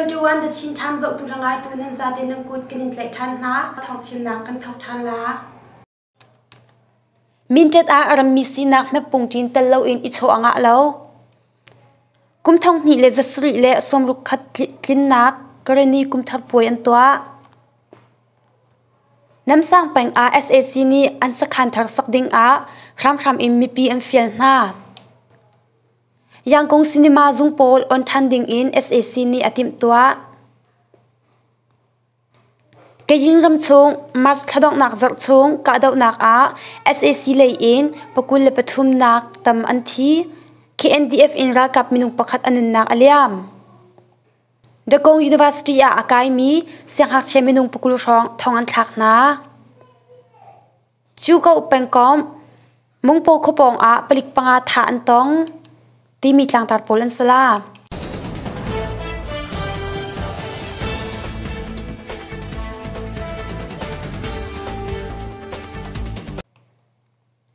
21 The Chin Times zohtu le ngaitu nan zate nan kut kan in tlaih ṭhan hna. Thawngchimnak kan thawk ṭhan la. Minṭet ah rammi sinak hmetpungṭin tel loin i chawh a ngah lo. Kum 2017 tlinnak Kareni Kumthar Puai an tuah. Namsang peng ah sac nih an sakhan thar sak ding ah hramhram in mipi an fial hna. Yangon Cinema zung pawl on ṭhan ding in sac nih a timhtuah. Kayin ramchung March thla donghnak zarh chung kahdohnak ah sac lei in 23 nak tam an thi. KNDF in ralkap minung pakhat a nunnak a liam. Dakong University ah a kaimi siangngakchia minung 20 hrawng thong an thlak hna. Cuko pengkomh Mungpaw khuapawng ah palik panga thah an tong timi tlangtar pawl an si la.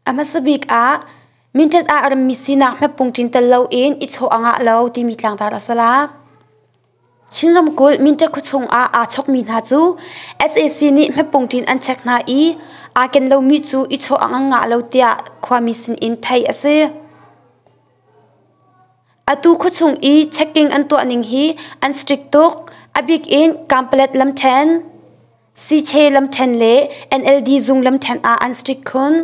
A hmasa bik ah Minṭet ah rammi sinak hmetpungṭin tel loin i chawh a ngah lo timi tlangtar a si la. Chin ramkulh Minṭet khuachung ah aa chawkmi hna cu sac nih hmetpungṭin an check hna i aa ken lomi cu i chawh a ngah lo tiah khuami sinin theih a si. Atu khuachung i checking an tuah ning hi an strict tuk. A bik in Kampalet lamṭhen, Siche lamṭhen le NLD zung lamṭhen ah an strict khun.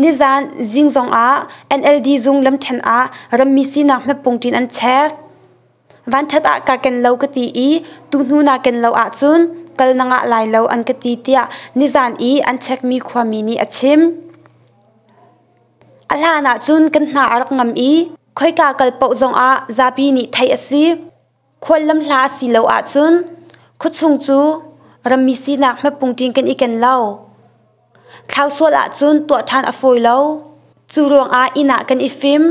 Nizaan zing zongah NLD zung lamṭhen ah rammi sinak hmetpungṭin an check. Vanṭhat ah kaa ken lo ka ti i tuhnu naa ken lo ahcun kal na ngah lai lo an ka ti tiah nizaan i an checkmi khuami nih a chim. A hlan ahcun kan hna a rak ngam i khoika kal paoh zongah zapi nih theih a si. Khual lamhla a si lo ahcun khuachung cu rammi sinak hmetpungṭin kan i ken lo. Thlau sual ahcun tuah ṭhan a fawi lo. Cu ruangah inn ah kan i fim.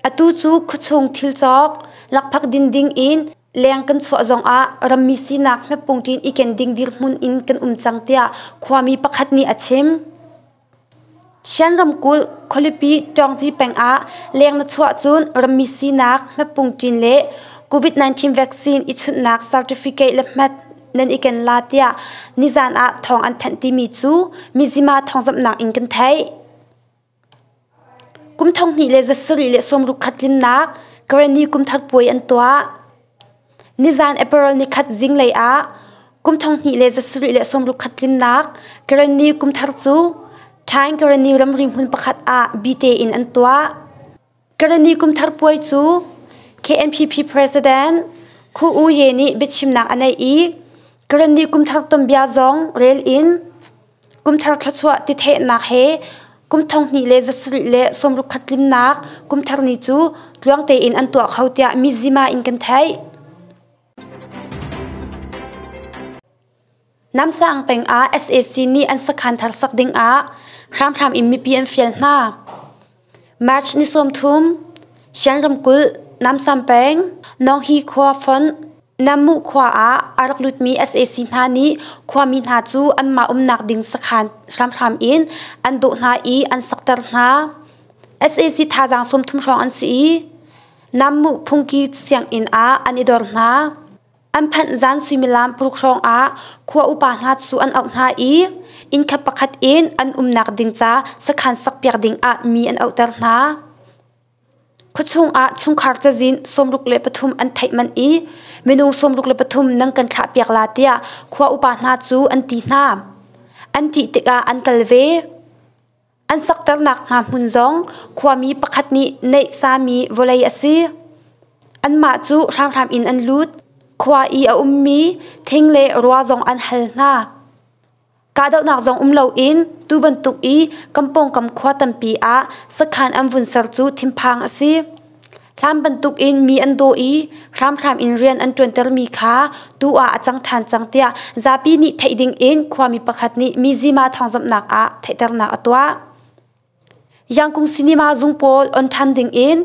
Atu cu khuachung thil cawk, lakphak din ding in leng kan chuah zongah rammi sinak hmetpungṭin i ken ding dirhmun in kan um cang tiah khuami pakhat nih a chim. Shan ramkulh khualipi Ṭawngzi peng ah leng na chuah cun rammi sinak hmetpungṭin le COVID-19 vaccine i chunhnak certificate le hmet nan i ken la tiah nizan ah thawng an thanh timi cu Mizzima thawngzamhnak in kan theih. Kum 2026 tlinnak Karenni Kumthar Puai an tuah. Nizan April nikhat zinglei ah kum 2026 tlinnak Karenni Kumthar cu Thaing Karenni ramri hmun pakhat ah bite in an tuah. Karenni Kumthar puai cu KNPP President Khu U Ye nih biachimnak a neih i Karenni Kumthar tuanbia zong rel in Kumthar thluachuah ti thehnak he kum 2026 tlinnak kumthar ni cu tluang tein an tuah kho tiah Mizzima in kan theih. Namsang peng ah sac nih an sakhan thar sak ding ah hramhram in mipi an fial hna. March ni 30, Shan ramkulh Namsam peng Nonghi khua fonh Nammu khua ah a rak lutmi sac hna nih khuami hna cu anmah umnak ding sakhan hramhram in an dawh hna i an sakter hna. Sac thazaang 30 hrawng an si i Nammu phungki sianginn ah an i dor hna. An phanh zan suimilam paruk hrawng ah khua upa hna cu an auh hna i inn khat pakhat in an umnak ding ca sakhan sakpiak ding ah mi an auhter hna. Khuachung ah chungkhar cazin 63 an theih manh i minung 63 nan kan thlahpiak la tiah khua upa hna cu an ti hna. An ṭih tikah an kal ve. An sakternak hna hmun zong khuami pakhat nih neih sami vawlei a si. Anmah cu hramhram in an lut. Khua i a ummi thing le rua zong an hal hna. Kahdohnak zong um loin tu bantuk i kan pawngkam khua tampi ah sakhan an vun ser cu thinphang a si. Hlan bantukin mi an daw i hramhram in rian an ṭuantermi kha tu ah a cang ṭhan cang tiah zapi nih theih dingin khuami pakhat nih Mizzima thawngzamhnak ah theihternak a tuah. Yangkung Cinema zung pawl on ṭhan dingin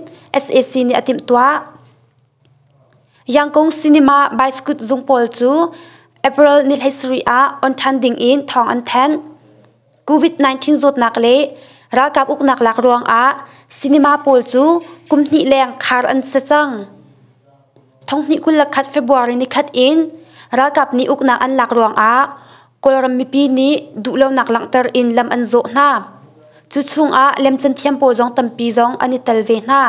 sac nih a timhtuah. Yangkung Cinema bicycle zung pawl cu April ni 17 ah on ṭhan dingin thawng an thanh. COVID-19 zawtnak le ralkap uknak lak ruangah cinema pawl cu kum hnih leng khar an si cang. Thonghnih 21 February nikhat in ralkap nih uknak an lak ruangah Kawlram mipi nih duhlonak langhter in lam an zawh hna. Cu chungah lemcan thiam pawl zong tampi zong an i tel ve hna.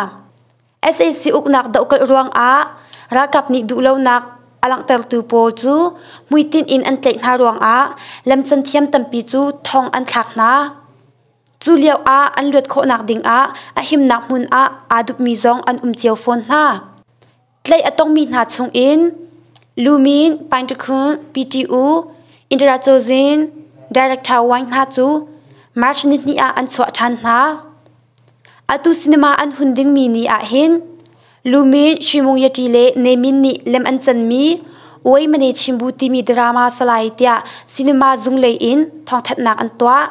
Sac uknak dohkalh ruangah ralkap nih duhlonak a langhtertu pawl cu hmuitinh in an tlaih hna ruangah lemcan thiam tampi cu thong an thlak hna. Cu lioah an luat khawhnak dingah a himnak hmun ah aa dupmi zong an um cio fawn hna. Tlaih a tongmi hna chungin Lumin, Paintakhun, PTU, Indira Chozin, Director Wang hna cu March nihnih ah an chuah ṭhan hna. Atu cinema an hun dingmi ni ahhin Lumin, Shimung-yati le Nemin nih lem an canmi Uai Mane Chimbu timi drama salai tiah cinema zunglei in thawngthanhnak an tuah.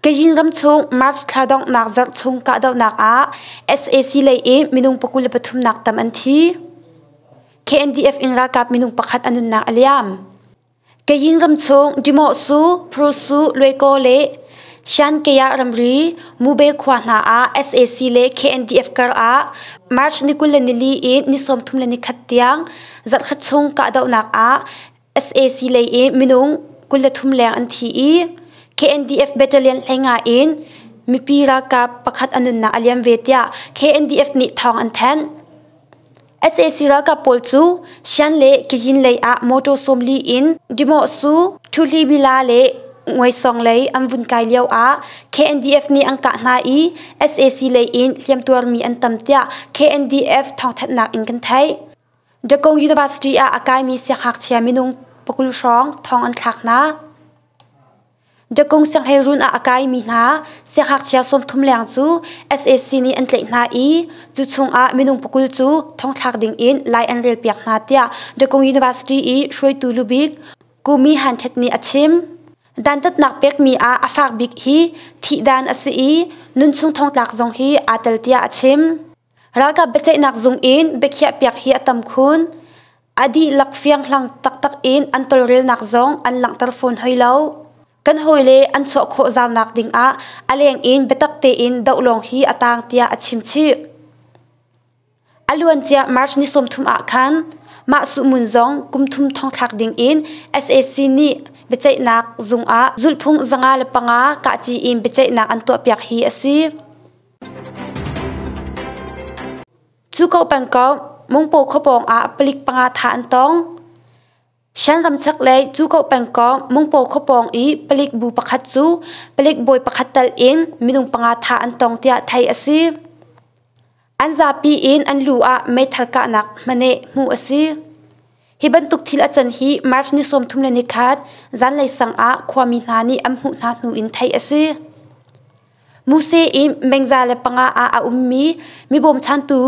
Kayin ramchung March thla donghnak zarh chung kahdohnak ah sac lei in minung 23 nak tam an thi. KNDF in ralkap minung pakhat a nunnak a liam. Kayin ramchung Dimohsu, Prusu, Luaikaw le Shan-Kaya ramri Mube khua hna ah sac le KNDF kar ah March ni 24 in ni 31 tiang zarhkhat chung kahdohnak ah sac lei in minung 23 leng an thi i KNDF battalion 15 in mipi ralkap pakhat a nunnak a liam ve tiah KNDF nih thawng an thanh. Sac ralkap pawl cu Shan le Kyin lei ah motor 40 in Dimohsu, Thuhlibila le Ngweisong lei an vun kai lio ah KNDF nih an kah hna i sac lei in hliamtuarmi an tam tiah KNDF thawngthanhnak in kan theih. Dakong University ah a kaimi siangngakchia minung 20 hrawng thong an thlak hna. Dakung sianghleiruun ah a kaimi hna siangngakchia 30 leng cu sac nih an tlaih hna i cu chungah minung 20 cu thongthlak dingin lai an relpiak hna tiah Dakung University i hruaitu lubik Kumi Han Htet nih a chim. Dantatnak pekmi ah a fak bik hi thihdan a si i nunchung thongtlak zong hi aa tel tiah a chim. Ralkap biaceihnak zung in biakhiahpiak hi a tam khun. A dihlak fianghlang taktak in an tawlrelnak zong an langhter fawn hoi lo. Kan hawile an chuah khawh zaunak dingah a leng in biatak tein doh lawng hi a taang tiah a chim chih. A luancia March ni 30 ah khan mah suhmun zong kum thum thongthlak ding in sac nih biaceihnak zung ah zulhphung 505 kahci in biaceihnak an tuahpiak hi a si. Cu ko peng ko Mungpaw khuapawng ah palik panga thah an tong. Shan ram chaklei cu ko peng ko Mungpaw khuapawng i palik bu pakhat cu palik bawi pakhat tal in minung panga thah an tong tiah theih a si. An zapi in an lu ah meithal kahnak hmaneh hmuh a si. Hi bantuk thil a can hi March ni 31 zanlei sang ah khuami hna nih an hmuh hna hnu in theih a si. Muse i mengza le panga ah a ummi mi bawmchantu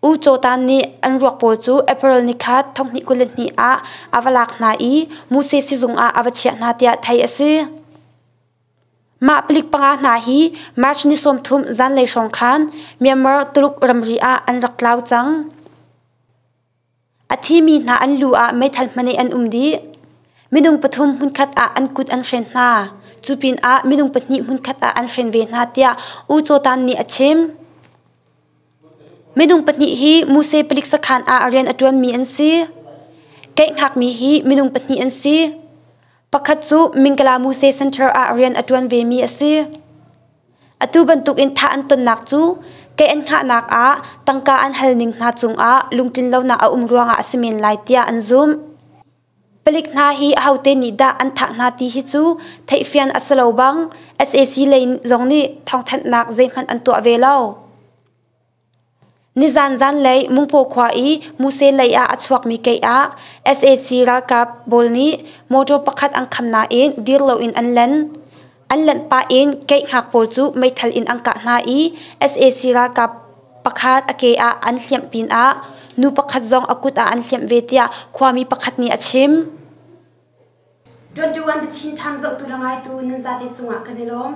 U Caw Tan nih an ruak pawl cu April nikhat 2022 ah a va lak hna i Muse sizung ah a va chiah hna tiah theih a si. Mah palik panga hna hi March ni 30 zanlei hrawng khan Myanmar Tuluk ramri ah an rak tlau cang. A thimi hna an lu ah meithal hmanh an um dih. Minung pathum hmunkhat ah an kut an hren hna. Cu pinah minung pahnih hmunkhat ah an hren ve hna tiah U Caw Tan nih a chim. Minung pahnih hi Muse palik sakhan ah rian a ṭuanmi an si. Keihngakmi hi minung pahnih an si. Pakhat cu Mingkala Muse Center ah rian a ṭuan vemi a si. Atu bantukin thah an tonnak cu kei an hngahnak ah tangka an hal ning hna cungah lungtlinlonak a um ruangah a si men lai tiah an zumh. Palik hna hi ahote nih dah an thah hna ti hi cu theihfian a si lo bang sac lei zong nih thawngthanhnak zeihmanh an tuah ve lo. Nizan zanlei Mungpaw khua i Muse lei ah a chuakmi keih ah sac ralkap pawl nih mawṭaw pakhat an kham nain dir loin an len. An lanh pah in keih hngak pawl cu meithal in an kah hna i sac ralkap pakhat a ke ah an hliamh pinah nu pakhat zong a kut ah an hliamh ve tiah khuami pakhat nih a chim. 21 The Chin Times zohtu le ngaitu nan zate cungah kan i lawm.